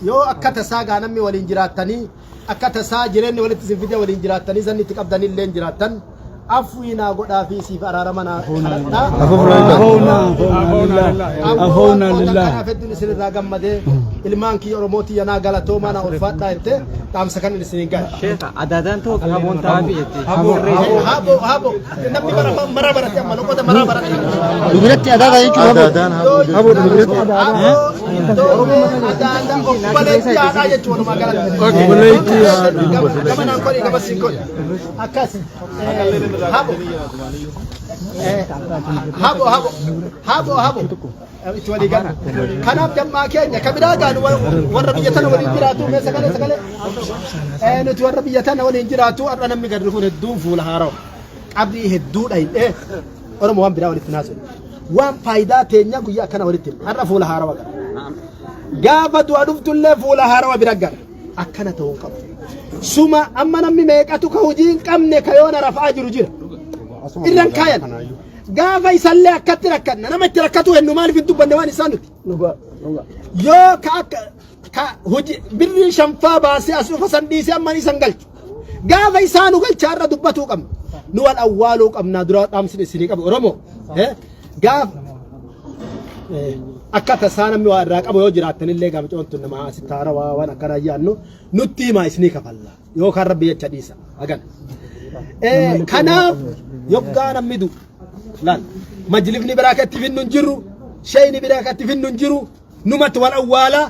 Yoo akka tasaa gaa namni waliin jiraattanii akka tasaa jireenyi walitti isin fidee waliin jiraattanii zanni itti qabdanii illee jiraattan afwii naa godhaa fi siif araarama naa kadhadhaa. Ammoo waan gootan kanaaf hedduun isin irraa gammadee ilmaan kiyya Oromoo tiyya naa galatoomaa naa ulfaadhaa jettee dhaamsa kan isiniin gahe. Sheekha adaadaan ta'uu fi haboon ta'aafi jettee. Habo habo namni mara mara barate amma loqoda mara barate. Dubiratti adaadaa jechuun haboo. Adaadaan haboo jechuudha. Haboo dubiratti. Haboo adaadaa obboleettii haadhaa jechuun walumaa galatti. Obboleettii haadhaa. Gama naan godhi gama siin godhi. Akkas. Habo. Habo habo habo habo. Itti walii gala. Kanaaf dammaa keenya ka biraa gaanu warra biyya tana waliin jiraatu mee sagalee sagalee. Nuti warra biyya tana waliin jiraatu har'a namni gadi kun hedduun fuula haarawa. Qabrii hedduu dhayidhee Oromoo waan biraa walitti naasuu. Waan faayidaa teenya guyyaa akkana walitti himna. Har'a fuula haarawa gara. Gaafa du'a dhuftullee fuula haarawa bira gara. Akkana ta'uu hin qabu. Suma amma namni meeqatu ka hojii hin qabne ka yoona rafaa jiru jira. Irran kaayan. Gaafa isallee akkatti rakkanna nama itti rakkatu hennu maaliif hin dubbanne waan isaan nuti. Yoo ka akka ka hojii birrii shanfaa baasee as dhufa san dhiisee amma isan galchu. Gaafa isaanu galcha har'a dubbatuu qabna. Nu wal awwaaluu qabna dura dhaamsin isinii qabu Oromoo. Gaafa akka tasaa namni waa irraa qabu yoo jiraattanillee gamcoon tun nama asitti haarawaa waan akkanaa yaannu nutti himaa isinii kafalla yookaan rabbi jecha dhiisa hagan. Kanaaf yoggaa namni du'u laal majlifni biraa kan itti finnu hin jiru sheeyni biraa kan itti finnu hin jiru numatti wal awwaalaa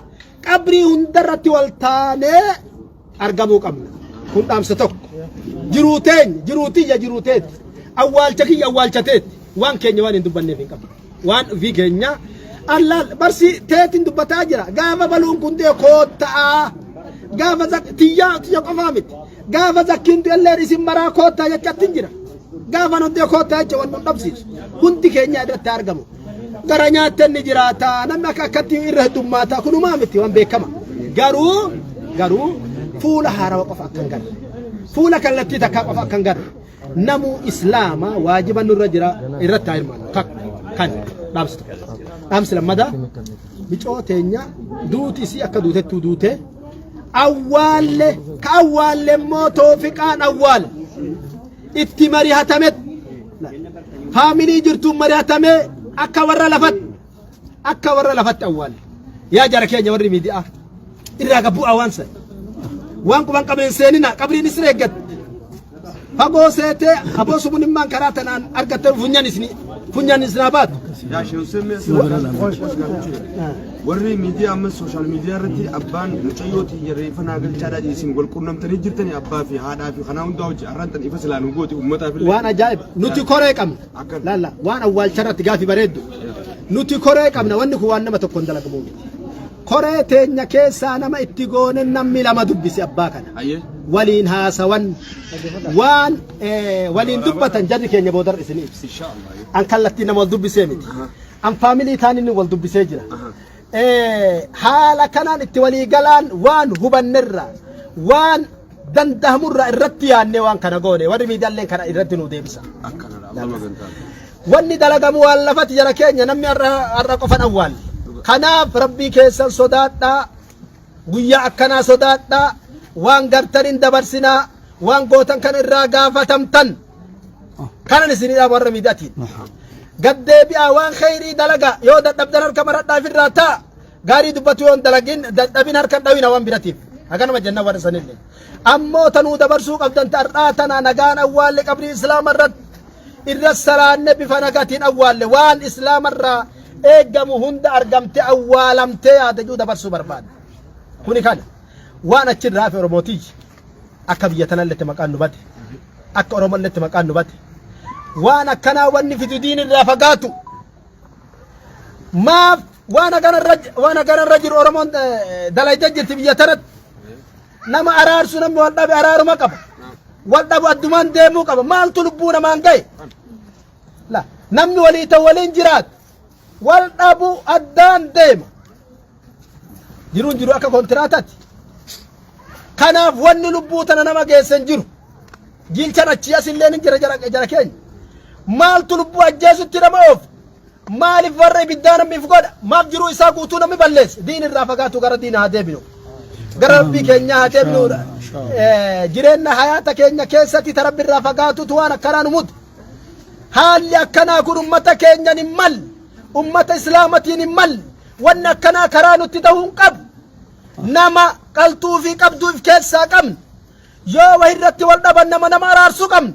qabrii hundarratti wal taanee argamuu qabna. Kun dhaamsa tokko. Jiruu teenya, jiruu tiyya, jiruu teetti. Awwaalcha kiyya, awwaalcha teetti. Waan keenya waan hin dubbanneef hin qabnu. Waan ofii keenya allaal barsi teetiin dubbataa jira. Gaafa baluun kun ta'e koottaa. Gaafa tiyyaa tiyya qofaa miti. Gaafa zakkiin du'elleen isin maraa koottaa jechatti hin jira. Gaafa nuti koottaa jecha waan nu dhabsiisu. Hundi keenya irratti argamu. Gara nyaatten ni jiraata. Namni akka akkatti irra heddummaata. Kunumaa miti waan beekama. Garuu garuu fuula haarawa qofa akka hin garre. Fuula kallattii takkaa qofa akka hin garre. Namuu islaama waajiba nurra jira irratti haa hirmaannu. Takka kan dhaamsi tokko. Dhaamsi lammadaa micoo teenya duuti isii akka duutettuu duute awwaalle ka awwaalle immoo toofiqaan awwaale itti marihatamet faamilii jirtuun mari'atamee akka warra lafatti akka warra lafatti awwaalle yaa jara keenya warri miidiyaa irraa gabbu'aa waan san waan quban qabeen seenina qabriin isin eeggatti fagoo seetee aboo sumunimmaan karaa tanaan argatte funyan isni funyaan isinaa baatu. Yaa Sheikh Hussein mee Warri miidiyaa amma sooshaal miidiyaa irratti abbaan mucayyoo tiyya reeffa naa galchaadhaa isin wal qunnamtanii jirtanii abbaa fi haadhaa fi kanaa hundaa hojii har'aan tan ifa silaa nu gooti uummataaf illee. Waan ajaa'iba. Nuti koree qabna. Akkan. Laalla waan awwaalcha irratti gaafi bareeddu. Nuti koree qabna wanni kun waan nama tokkoon dalagamu miti. Koree teenya keessaa nama itti goone namni lama dubbise abbaa kana. Ayyee. Waliin haasawan waan waliin dubbatan jarri keenya boodarra isin ibsa. Inshaallah. An kallattii nama wal dubbisee miti. An faamilii taan inni wal dubbisee jira. Haala kanaan itti walii galaan waan hubannerra waan danda'amurra irratti yaannee waan kana goone warri miidiyaaleen kana irratti nu deebisa. Akkanadha. Allah magantaa. Wanni dalagamu waan lafatti jara keenya namni har'a har'a qofan awwaalle. Kanaaf rabbii keessan sodaadhaa guyyaa akkanaa sodaadhaa waan gartan hin dabarsinaa waan gootan kan irraa gaafatamtan. Kanan isinii dhaaba warra miidiyaatiin. Gad deebi'aa waan kheyrii dalagaa yoo dadhabdan harka maradhaa ofirraa ta'a. Gaarii dubbatu yoo hin dalagin dadhabin harka hin dhawina waan biratiif. Haganuma jenna warra sanillee. Ammoo tanuu dabarsuu qabdan ta'arraa tana nagaan awwaalle qabrii islaama irratti irra salaanne bifa nagatiin awwaalle waan islaama irraa eeggamu hunda argamte awwaalamtee yaada jiru dabarsuu barbaada. Kuni kana waan achirraa hafe Oromootii akka biyya tanalletti maqaan nu bade akka Oromolletti maqaan nu bade waan akkanaa wanni fidu diin irraa fagaatu maaf waan hagana irra waan hagana irra jiru Oromoon dalaytee jirti biyya tanatti nama araarsu namni wal dhabe araaruma qaba wal dhabu addumaan deemuu qaba maaltu lubbuu namaan gahe la namni walii ta'u waliin jiraatu wal dhabu addaan deema Jiruun jiru akka kontiraataati. Kanaaf wanni lubbuu tana nama geesse hin jiru. Jiilchan achii as illee ni jira jara jara keenya. Maaltu lubbuu ajjeesutti nama oofu? Maaliif warra ibiddaa namni if godha? Maaf jiruu isaa guutuu namni balleessa? Diin irraa fagaatu gara diina haa deebinu. Gara Rabbii keenyaa haa deebinu. Jireenya hayaata keenya keessatti ta Rabbi irraa fagaatutu waan akkanaa nu mude. Haalli akkanaa kun ummata keenyan hin malle. Ummata Islaamatiin hin malle. Wanni akkanaa karaa nutti ta'uu hin qabu. Nama qaltuu fi qabduu if keessaa qabna. Yoo wahirratti wal dhaban nama nama araarsuu qabna.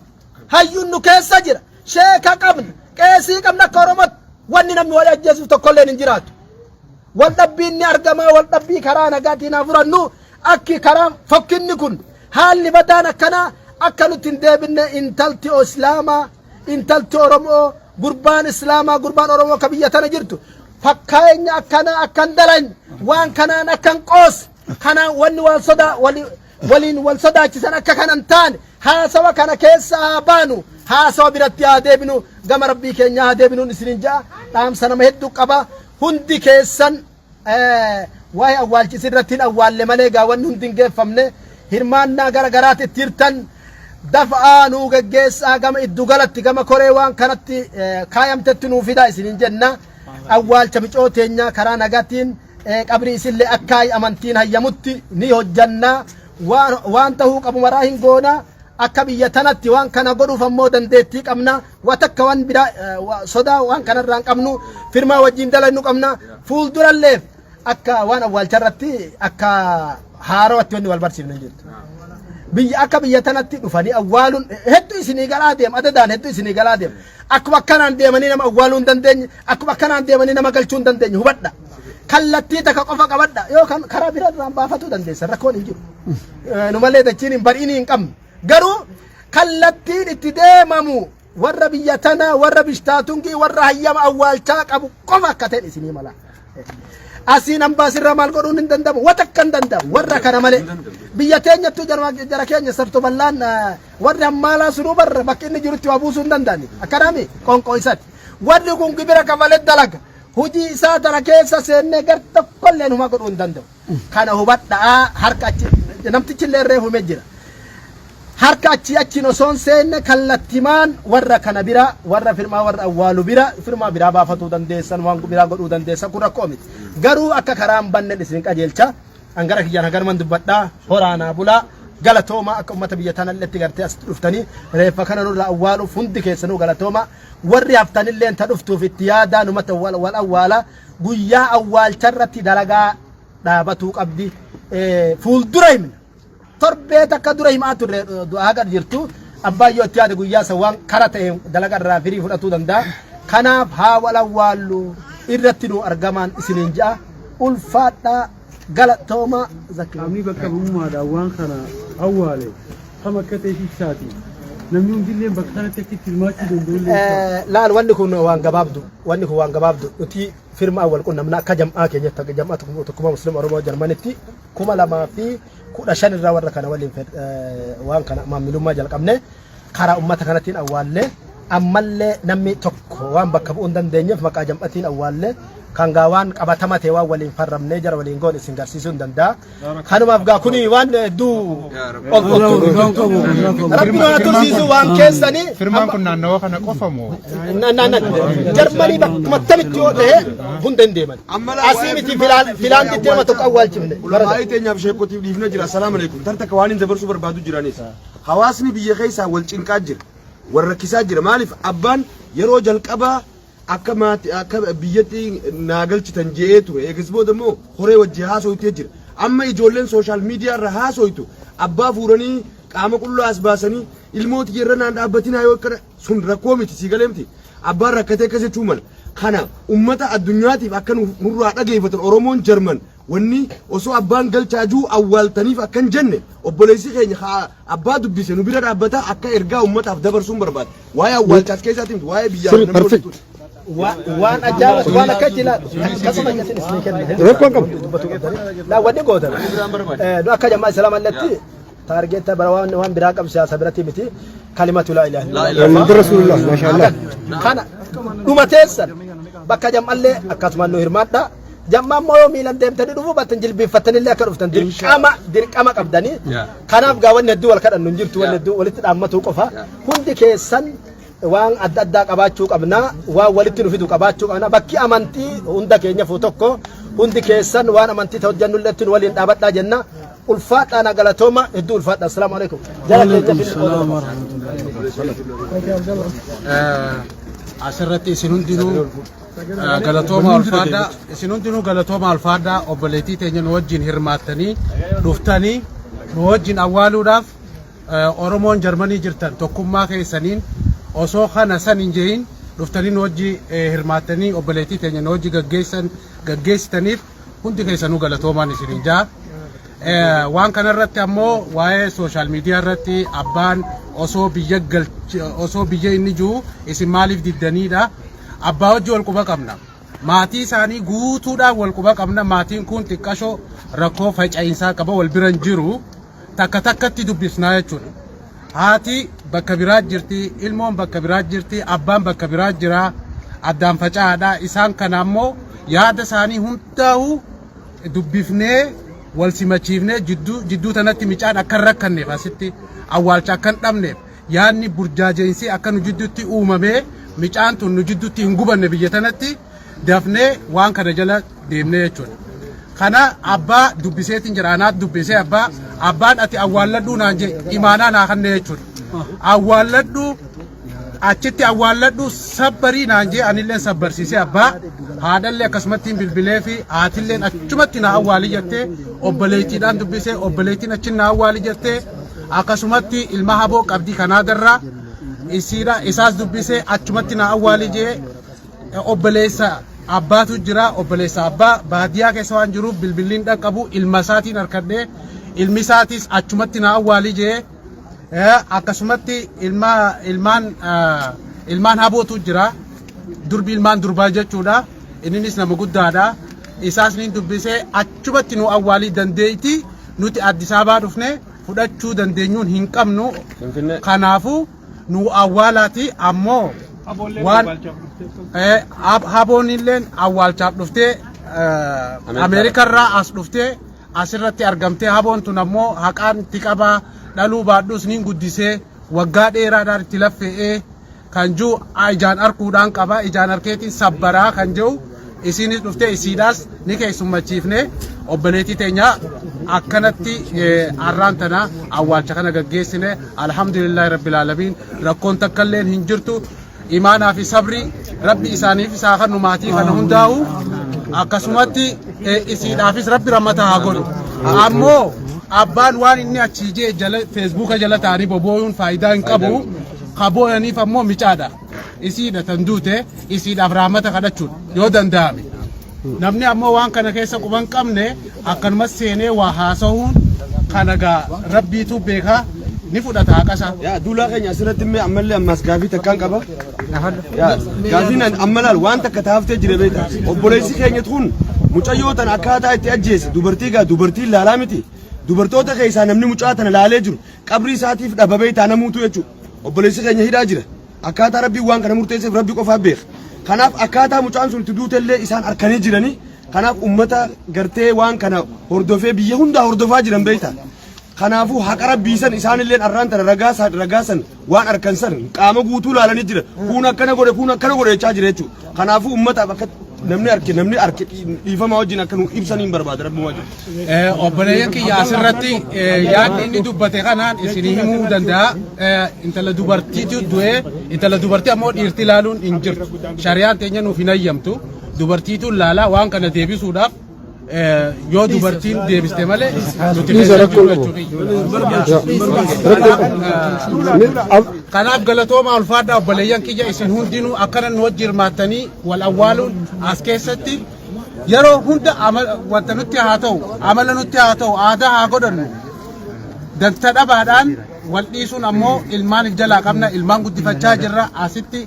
Hayyuun nu keessa jira. Sheeka qabna. Qeesii qabna akka Oromootti. Wanni namni wal ajjeesuuf tokkolleen hin jiraatu. Wal dhabbiin ni argama. Wal dhabbii karaa nagaatiin haa furannu. Akki karaa fokkinni kun haalli badaan akkanaa akka nutti hin deebinne intalti Islaamaa, intalti Oromoo, gurbaan Islaamaa, gurbaan Oromoo ka biyya tana jirtu fakkaenya akkanaa akka hin dalanye, waan kanaan akka hin qoosne, kanaan wanni wal sodaa waliin wal sodaachisan akka kana hin taane, haasawa kana keessa haa baanu, haasawa biratti haa deebinu, gama Rabbii keenyaa haa deebinuun isinin ja'a. Dhaamsa nama hedduu qaba. Hundi keessan waa'ee awwaalchisi irratti hin awwaalle malee gaa wanni hundi hin geeffamne. Hirmaannaa gara garaatti itti jirtan dafa'aa nuu geggeessaa, gama iddu galatti, gama koree waan kanatti kaayamtetti nuu fidaa isinin jenna. Awwaalcha micoo teenyaa karaa nagaatiin, qabrii isillee akka amantiin hayyamutti ni hojjanna. Waan tahuu qabu maraa hin goona. Akka biyya tanatti waan kana godhuuf ammoo dandeettii qabna. Wa takka waan biraa sodaa waan kanarraa hin qabnu. Firmaa wajjin dalagnu qabna. Fuulduralleef akka waan awwaalcha irratti akka haarawatti wanni wal barsiifnu hin jirtu. Biyya akka biyya tanatti dhufanii awwaaluun hedduu isinii galaa deema. Adadaan hedduu isinii galaa deema. Akkuma akkanaan deemanii nama awwaaluu hin dandeenye, akkuma akkanaan deemanii nama galchuu hin dandeenye hubadha. Kallattii takka qofa qabadha. Yookaan karaa biraa irraan baafatuu dandeessa. Rakkoon hin jiru. Nu malee dachiin hin bari'inii hin qabnu. Garuu kallattiin itti deemamu warra biyya tanaa, warra bishtaatungi, warra hayyama awwaalchaa qabu qofa akka ta'e isinii mala. Asiin ambaasirraa maal godhuun hin danda'amu. Wata akka hin danda'amu. Warra kana malee. Biyya teenyattuu jara keenya sartu bal'aan warri hammaalaa sunuu barra bakki inni jirutti waa buusuu hin danda'ani. Akkanaami qoonqoo isaati. Warri kun gibira kafalee dalaga. Hojii isaa tana keessa seennee gar tokkollee numa godhuu hin danda'u. Kana hubadhaa. Harka achi namtichi illee reefumee jira. Harka achii achiin osoo hin seenne kallattimaan warra kana bira, warra firmaa, warra awwaalu bira firmaa biraa baafatuu dandeessan, waan biraa godhuu dandeessan, kun rakkoo miti. Garuu akka karaa hin bannen isin qajeelcha. An gara kiyyaan haganuman dubbadhaa. Horaanaa bulaa. Galatooma. Akka ummata biyya tanalletti gartee asitti dhuftanii reeffa kana nurraa awwaaluuf hundi keessanuu galatooma. Warri haftanilleen ta dhuftuuf itti yaadaa numatti wal awwaala. Guyyaa awwaalcharratti dalagaa dhaabatuu qabdi. Fuuldura himna. Torbee takka dura himaa turre du'aa haga jirtu. Abbaan yoo itti yaade guyyaa san waan kara ta'e dalagaa irraa firii fudhatuu danda'a. Kanaaf haa wal awwaallu, irratti nu argamaan isiniin ja'a. Ulfaadhaa, galatooma zakki. Qaamni bakka bu'ummaadhaan waan kana awwaale kam akka ta'e ibsaati. Namni hundillee bakka kanatti akka itti hirmaachuu danda'u illee ibsaa. Laal, wanni kun waan gabaabdu, wanni kun waan gabaabdu. Nuti firma wal qunnamna akka jam'aa keenyatti, akka jam'aa Tokkummaa Musliima Oromoo Jarmanitti 2015 irraa warra kana waliin waan kana maamilummaa jalqabne. Karaa ummata kanatiin awwaallee, ammallee namni tokko waan bakka bu'uu hin dandeenyeef maqaa jam'atiin awwaallee, kan gaa waan qabatama ta'e waan waliin farramnee jara waliin goon isin garsiisuu hin danda'a. Kanumaaf gaa kuni waan hedduu ol ol Rabbi nu haa tursiisu waan keessanii. Firmaan kun naannawa kana qofa moo? Na Jarmanii bakkuma tamitti yoo ta'e hunda hin deeman. Asii miti, Filaanditti nama tokko awwaalchifne. Ulamaa'ii teenyaaf sheekotiif dhiifne jira. Assalaamu alaikum. Tar takka waan hin dabarsuu barbaadu jiranis. Hawaasni biyya keessaa wal cinqaa jira. Wal rakkisaa jira. Maaliif abbaan yeroo jalqabaa akka maati akka biyyatti naa galchitan je'ee ture. Eegas booda immoo horee wajji haasoytee jira. Amma ijoolleen social media irra haasoytu abbaa fuuranii qaama qullaa as baasanii ilmooti irra naan dhaabbatinaa yoo akkana sun rakkoo miti, sii galee miti. Abbaan rakkatee akkas jechuu mala. Kana ummata addunyaatiif akka nurraa dhageeffatan, Oromoon Jarman wanni osoo abbaan galchaa jiru awwaaltaniif akkan jenne, obboleessi keenya haa abbaa dubbise nu bira dhaabbata, akka ergaa ummataaf dabarsuun barbaada. Waa'ee awwaalchaas keessaatti miti, waa'ee biyyaa Sirri namni perfect. hojjetuuti. Waan ajaa'iba, waan akka itti ilaalu akkasuma isin isin kenna. Rakkoon qabu. Dubbatu qabdanii. Laa, wanni gootan. Nu akka jammaa islaamalletti taargeetta bara waan biraa qabu siyaasa biratti miti. Kalimatu laa ilaaha illallah. Muhammad Rasulullah, mashallah. Kana dhuma teessan bakka jam'allee akkasuma nu hirmaadha. Jam'aa immoo yoo miilan deemtanii dhufuu battan jilbiiffattanillee akka dhuftan dirqama qabdanii. Kanaaf gaa wanni hedduu wal kadhannu hin jirtu, wanni hedduu walitti dhaammatuu qofa. Hundi keessan waan adda addaa qabaachuu qabna, waan walitti nu fidu qabaachuu qabna. Bakki amantii hunda keenya fuu tokko, hundi keessan waan amantii ta'u hojjannullee nu waliin dhaabadhaa jenna. Ulfaadhaa na galatooma hedduu ulfaadha. Assalaamu alaikum. Jala keenya fi Asirratti isin hundinuu galatooma ulfaadhaa. Isin hundinuu galatooma ulfaadhaa obboleettii teenya nu wajjin hirmaattanii dhuftanii nu wajjin awwaaluudhaaf Oromoon Jarmanii jirtan tokkummaa keessaniin osoo kana san hin jehin dhuftanii nu wajji hirmaattanii obboleettii teenya nu wajji gaggeessan gaggeessitaniif hundi keessanuu galatoomaan isiniin ja'a. Waan kanarratti ammoo waa'ee sooshaal miidiyaa irratti abbaan osoo biyya osoo biyya inni jiru isin maaliif diddaniidha. Abbaa wajji wal quba qabna. Maatii isaanii guutuudhaan wal quba qabna. Maatiin kun xiqqashoo rakkoo faca'iinsaa qaba wal bira hin jiru. Takka takkatti dubbisnaa jechuudha. Haati bakka biraa jirti, ilmoon bakka biraa jirti, abbaan bakka biraa jira, addaan faca'aadha. Isaan kana ammoo yaada isaanii hundaa'u dubbifnee wal simachiifnee jidduu jidduu tanatti micaan akka hin rakkanneef asitti awwaalcha akka hin dhabneef yaadni burjaajeensi akka nu jidduutti uumamee micaan tun nu jidduutti hin gubanne biyya tanatti dafnee waan kana jala deemnee jechuudha. Kana abbaa dubbiseetiin jira anaat dubbisee abbaa abbaan ati awwaalladhuu naan jee imaanaa naa kannee jechuudha. Awwaalladhuu achitti awwaalladhu sabbarii naan jee anillee sabbarsiisee abbaa haadhallee akkasumatti bilbilee fi haatilleen achumatti na awwaali jettee obboleettiidhaan dubbisee obboleettiin achi na awwaali jettee akkasumatti ilma haboo qabdii kanaadarraa isiidha isaas dubbisee achumatti na awwaali jee obboleessa abbaatu jira obboleessa abbaa baadiyyaa keessa waan jiruuf bilbilliin dhaqqabu ilma isaatiin harkadhee ilmi isaatis achumatti na awwaali jee Akkasumatti ilma ilmaan ilmaan habootu jira. Durbi ilmaan durbaa jechuudha. Inninis nama guddaadha. Isaas niin dubbisee achumatti nu awwaalii dandeeyti. Nuti Addis Ababaa dhufne fudhachuu dandeenyuun hin qabnu. Kanaafuu nu awwaalaati ammoo waan haboon illeen awwaalchaaf dhuftee Ameerikarraa as dhuftee asirratti argamtee haboon tun ammoo haqaan itti qabaa dhaluu baadhus niin guddisee waggaa dheeraadhaan itti laffe'ee kan jiru ijaan arkuudhaan qaba ijaan arkeetiin sabbaraa kan jiru isiinis dhuftee isiidhaas ni keessummachiifne obboleettii teenya akkanatti har'aan tana awwaalcha kana gaggeessine alhamdulillahi rabbil aalamiin rakkoon takkalleen hin jirtu Imaanaa fi sabri rabbi isaaniif isaa kennu maatii kana hundaa'u akkasumatti isiidhaafis rabbi rammata haa godhu. Ammoo abbaan waan inni achii jee jala feesbuuka jala ta'anii bobooyuun faayidaa hin qabu. Ka booyaniif ammoo micaadha. Isiidha tan duute isiidhaaf rahmata kadhachuudha yoo danda'ame. Namni ammoo waan kana keessa quba hin qabne akkanumas seenee waa haasahuun kana gaa rabbiitu beeka ni fudhata haqa isaa. Yaa duulaa keenya asirratti immoo ammallee ammaas gaafii takkaan qaba. Yaa gaafiin an amma laal waan takka taaftee jira beekta. Obboleessi keenya kun mucayyoo tana akkaataa itti ajjeese dubartii gaa dubartiin laalaa miti. Dubartoota keessaa namni mucaa tana laalee jiru qabrii isaatiif dhaba beektaa namuutu jechuudha. Obboleessi keenya hidhaa jira. Akkaataa Rabbiin waan kana murteesseef Rabbi qofaa beeka. Kanaaf akkaataa mucaan sun itti duutellee isaan arkanii jiranii. Kanaaf ummata gartee waan kana hordofee biyya hundaa hordofaa jiran beekta. Kanaafuu haqa Rabbii san isaanilleen arraan tana ragaa san ragaa san waan arkan san qaama guutuu laalanii jira. Kuun akkana godhe kuun akkana godhe jechaa jira jechuudha. Kanaafuu ummataaf akka namni arke namni arke dhiifamaa wajjin akka nu ibsaniin barbaada Rabbi wajjin. Obboleeyyan kiyya asirratti yaadni inni dubbate kanaan isinii himuu danda'a. Intala dubartiitu du'ee intala dubartii ammoo dhiirti ilaaluun hin jirtu. Shari'aan teenya nuuf hin hayyamtu. Dubartiitu ilaalaa waan kana deebisuudhaaf yoo dubartiin deebiste malee nuti Dhiisa keessa rakkoo jiru qabu. jechuudha. Kanaaf galatooma ulfaadhaa obboleeyyan kiyya isin hundinuu akkana nu wajji hirmaattanii wal awwaaluun as keessatti Yeroo hunda wanta nutti haa ta'u, amala nutti haa ta'u, aadaa haa godhannu. Danta dhabaadhaan wal dhiisuun ammoo ilmaan if jalaa qabna, ilmaan guddifachaa jirra. Asitti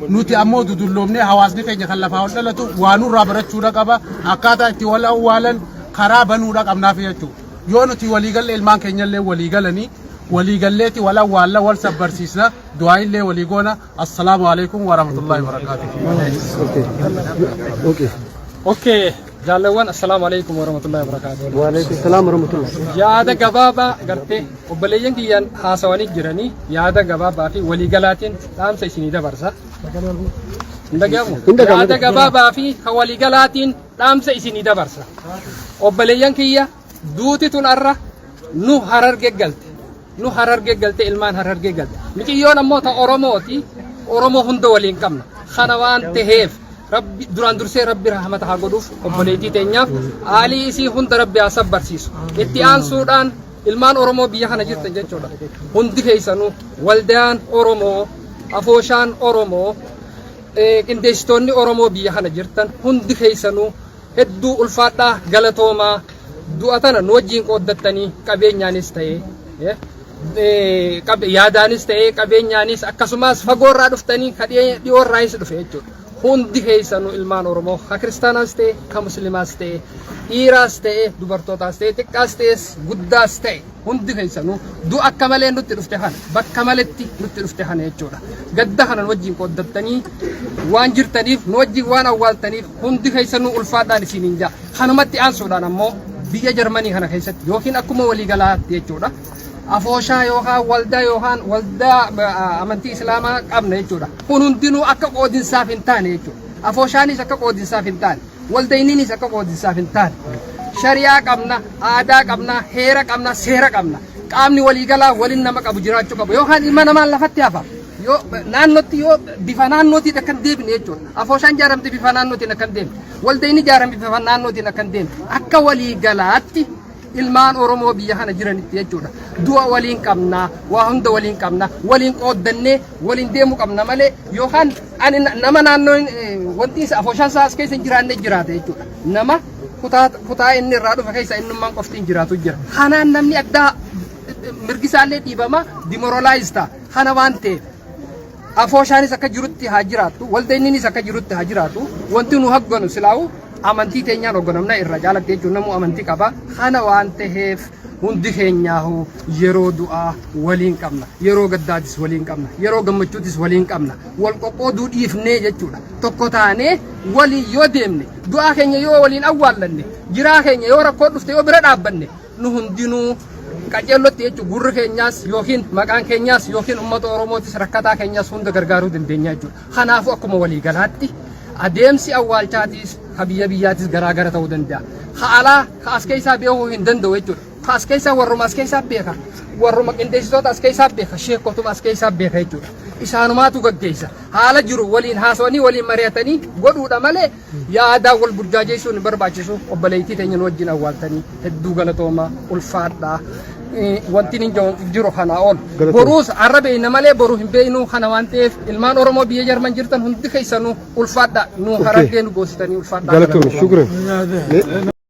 nuti ammoo dudulloomnee hawaasni keenya kan lafaa ol dhalatu waa nurraa barachuudha qaba. Akkaataa itti wal awwaalan karaa banuudha qabnaaf jechuudha. Yoo nuti waliigalle ilmaan keenyallee waliigalanii waliigalleeti wal awwaalla wal sabbarsiisna du'aa illee walii goona. Assalaamu alaikum warahmatullahi wabarakatuh. Okay. Okay, jaalawwan assalaamu alaikum warahmatullahi wabarakatuh. Waalaikum salaam warahmatullahi. Yaada gabaabaa gartee obboleeyyan kiyyaan haasawanii jiranii yaada gabaabaa fi waliigalaatiin dhaamsa isinii dabarsa. Hin dhagahamu? Hin dhagahamu. Yaada gabaabaa fi ka waliigalaatiin dhaamsa isinii dabarsa. Obboleeyyan kiyya duuti tun arra Nu Hararge galte. Nu Hararge galte, ilmaan Hararge galte. Miciyyoon ammoo ta Oromooti. Oromoo hunda waliin qabna. Kana waan taheef Rabbi duraan dursee Rabbi rahmata haa godhuuf obboleettii teenyaaf, aalii isii hunda Rabbi haa sabbarsiisu. Itti aansuudhaan ilmaan Oromoo biyya kana jirtan jechuudha. Hundi keessanuu waldaan Oromoo, afooshaan Oromoo, qindeessitoonni Oromoo biyya kana jirtan hundi keessanuu hedduu ulfaadhaa, galatoomaa. Du'a tana nu wajjin qooddattanii qabeenyaanis ta'ee, yaadaanis ta'ee, qabeenyaanis, akkasumas fagoorraa dhuftanii ka dhiyoorraayis dhufe jechuudha. Hundi keessanuu ilmaan Oromoo ka kiristaanaas ta'e, ka musliimaas ta'e, dhiiraas ta'e, dubartootaas ta'e, xiqqaas ta'es, guddaas ta'e, hundi keessanuu du'a akka malee nutti dhufte kana, bakka maletti nutti dhufte kana jechuudha. Gadda kana nu wajjin qooddattanii waan jirtaniif, nu wajjin waan awwaaltaniif hundi keessanuu ulfaadhaan isiniin ja'a. Kanumatti aansuudhaan ammoo biyya Jarmanii kana keessatti yookiin akkuma waliigalaatti jechuudha. Afooshaa yookaan waldaa yookaan waldaa amantii Islaamaa qabna jechuudha. Kun hundinuu akka qoodinsaaf hin taane jechuudha. Afooshaanis akka qoodinsaaf hin taane, waldayniinis akka qoodinsaaf hin taane. Shari'aa qabna, aadaa qabna, heera qabna, seera qabna. Qaamni waliigalaa waliin nama qabu jiraachuu qabu. Yookaan ilma namaan lafatti hafa. Yoo naannootti, yoo bifa naannootiin akka hin deebine jechuudha. Afooshaan ijaaramte bifa naannootiin akka hin deemne. Waldayni ijaarame bifa naannootiin akka hin deemne. Akka waliigalaatti ilmaan Oromoo biyya kana jiranitti jechuudha. Du'a waliin qabna, waa hunda waliin qabna, waliin qooddannee waliin deemuu qabna malee yookaan ani nama naannoo wanti isa afooshaan isaa as keessa hin jiraanne jiraata jechuudha. Nama kutaa kutaa inni irraa dhufe keessa innummaan qofti hin jiraatu jira. Kanaan namni addaa mirgi isaallee dhiibama, demoralize ta'a. Kana waan ta'eef afooshaanis akka jirutti haa jiraattu, waldeenniinis akka jirutti haa jiraatu, wanti nu hogganu silaa'u amantii teenyaan hogganamna irra jaalatti jechuun namuu amantii qaba. Kana waan ta'eef hundi keenyaahu yeroo du'aa waliin qabna, yeroo gaddaatis waliin qabna, yeroo gammachuutis waliin qabna. Wal qoqqooduu dhiifnee jechuudha. Tokko taanee waliin yoo deemne, du'aa keenya yoo waliin awwaallanne, jiraa keenya yoo rakkoo dhufte yoo bira dhaabbanne, nu hundinuu qajeellotti jechuun gurri keenyaas yookiin maqaan keenyaas yookiin uummata Oromootis rakkataa keenyaas hunda gargaaruu dandeenya jechuudha. Kanaafuu akkuma waliigalaatti adeemsi awwaalchaatis ka biyya biyyaatis garaagara ta'uu danda'a. Ka alaa ka as keessaa beekuu hin danda'u jechuudha. Ka as keessaa warruma as keessaa beeka. Warruma qindeessitoota as keessaa beeka. Sheekotuma as keessaa beeka jechuudha. Isaanumaatu gaggeessa. Haala jiru waliin haasawanii waliin mari'atanii godhuudha malee yaadaan wal burjaajeessuun hin barbaachisu. Obboleettii teenya nu wajjin awwaaltanii hedduu galatooma, ulfaadhaa. Wanti hin jiru kanaa ol. Boruus har'a beekna malee boru hin beeknu. Kana waan ta'eef ilmaan Oromoo biyya Jarman jirtan hundi keessanuu ulfaadhaa. Nu Harargee nu goositanii ulfaadhaa. Galatoom, shukran.